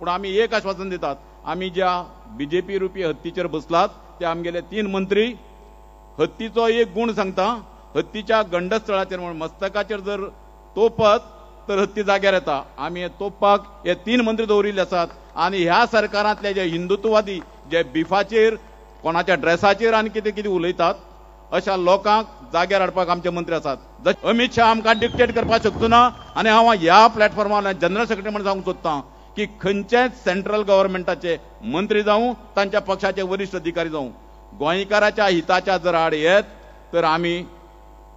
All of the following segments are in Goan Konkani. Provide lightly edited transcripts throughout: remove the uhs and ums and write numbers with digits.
पूण आमी एक आश्वासन दितात, आमी ज्या बीजेपी रुपी हत्तीचेर बसलात ते आमगेले 3 मंत्री हत्तीचो एक गुण सांगता, हत्तीच्या गंडस्थळाचेर म्हण मस्तकाचेर जर तोपत तर हत्ती जाग्यार येता. आमी हे तोपपाक हे 3 मंत्री दवरिल्ले आसात आनी ह्या सरकारांतले जे हिंदुत्ववादी जे बिफाचेर कोणाच्या ड्रेसाचेर आनी कितें कितें उलयतात अशा लोकांक जाग्यार हाडपाक आमचे मंत्री आसात. अमित शाह आमकां डिक्टेट करपाक शकचो ना आनी हांव ह्या प्लॅटफॉर्मार जनरल सेक्रेटरी म्हणून सांगूंक सोदतां की खंयचेच सेंट्रल गव्हर्मेंटाचे मंत्री जावं, तांच्या पक्षाचे वरिश्ठ अधिकारी जावं, गोंयकाराच्या हिताच्या जर आड येत तर आमी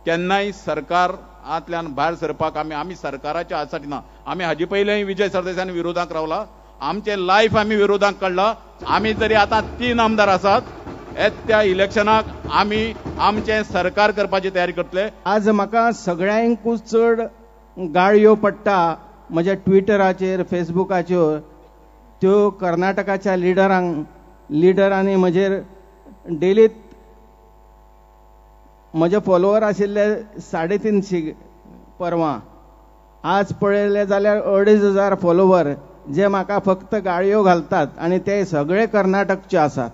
केन्नाय सरकारांतल्यान भायर सरपाक आमी सरकाराच्या आसाठी ना. आमी हाजे पयलींय विजय सरदेसायान विरोधाक रावला, आमचे लायफ आमी विरोधाक काडला. आमी जरी आतां 3 आमदार आसात, येत्या इलेक्शनाक आमी आमचें सरकार करपाची तयारी करतले. आज म्हाका सगळ्यांकूच चड गाळयो पडटा म्हज्या ट्विटराचेर, फेसबुकाचेर, त्यो कर्नाटकाच्या लिडरांनी म्हजेर डेलीत म्हजे फॉलोवर आशिल्ले 350 परवां, आज पळयले जाल्यार 2500 फॉलोवर जे म्हाका फक्त गाळयो घालतात आनी ते सगळे कर्नाटकचे आसात.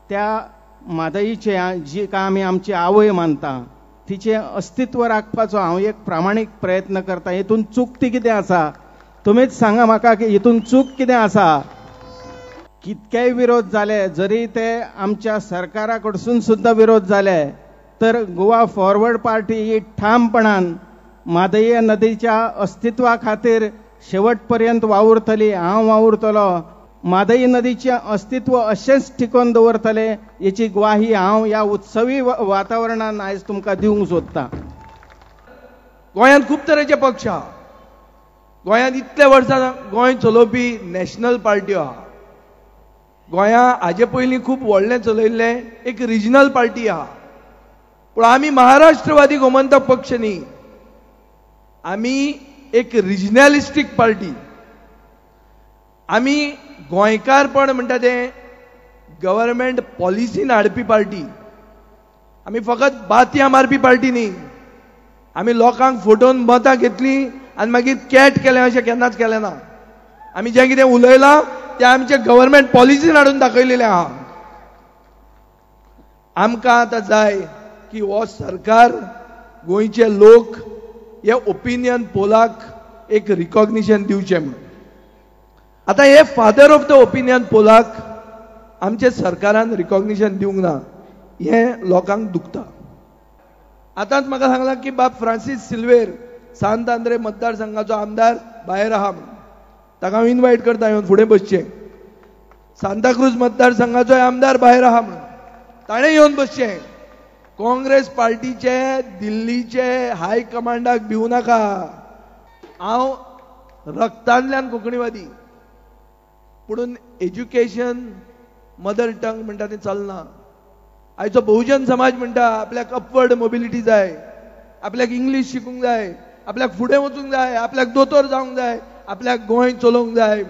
त्या म्हादईचे जी का आमी आमची आवय मानता तिचें अस्तित्व राखपाचो हांव एक प्रामाणीक प्रयत्न करता. हितून चूक ती कितें आसा तुमीच सांगा म्हाका की हितून चूक कितें आसा. कितकेय विरोध जाले जरी ते आमच्या सरकारा कडसून सुद्दां विरोध जाले तर गोवा फॉरवर्ड पार्टी ही ठामपणान म्हादई नदीच्या अस्तित्वा खातीर शेवट पर्यंत वावुरतली. हांव वावुरतलो, म्हादई नदीचें अस्तित्व अशेंच टिकोवन दवरतले हेची ग्वाही हांव ह्या उत्सवी वातावरणान आयज तुमकां दिवंक सोदतां. गोंयांत खूब तरेचे पक्ष आहा, गोंयांत इतले वर्सां गोंय चलोवपी नॅशनल पार्ट्यो आहा. गोंया हाजे पयलीं खूब व्हडलें चलयल्लें एक रिजनल पार्टी आहा, पूण आमी महाराष्ट्रवादी गोमंतक पक्ष न्ही, आमी एक रिजनलिस्टीक पार्टी. आमी गोंयकारपण म्हणटा तें गव्हर्मेंट पॉलिसीन हाडपी पार्टी. आमी फकत बातयां मारपी पार्टी न्ही. आमी लोकांक फटोवन मतां घेतलीं आनी मागीर कॅट केलें अशें केन्नाच केलें ना. आमी जें कितें उलयलां तें आमचे गव्हर्मेंट पॉलिसीन हाडून दाखयलेलें आहा. आमकां आतां जाय की हो सरकार गोंयचे लोक हे ओपिनियन पोलाक एक रिकॉग्निशन दिवचें म्हणून. आतां हे father of the opinion Pollock आमचे सरकारान रिकॉग्निशन दिवंक ना हें लोकांक दुखता. आतांच म्हाका सांगलां की बाब फ्रांसीस सिल्वेर सांत आंद्रे मतदारसंघाचो आमदार भायर आहा म्हणून, ताका हांव इनवायट करता येवन फुडें बसचें. सांताक्रूज मतदारसंघाचो आमदार भायर आहा म्हणून ताणें येवन बसचें. काँग्रेस पार्टीचे दिल्लीचे हाय कमांडाक भिवू नाका. हांव रक्तांतल्यान कोंकणीवादी, पुणून एज्युकेशन मदर टंग म्हणटा तें चलना. आयचो बहुजन समाज म्हणटा आपल्याक अपवर्ड मोबिलिटी जाय, आपल्याक इंग्लीश शिकूंक जाय, आपल्याक फुडें वचूंक जाय, आपल्याक दोतोर जावंक जाय, आपल्याक गोंय चलोवंक जाय.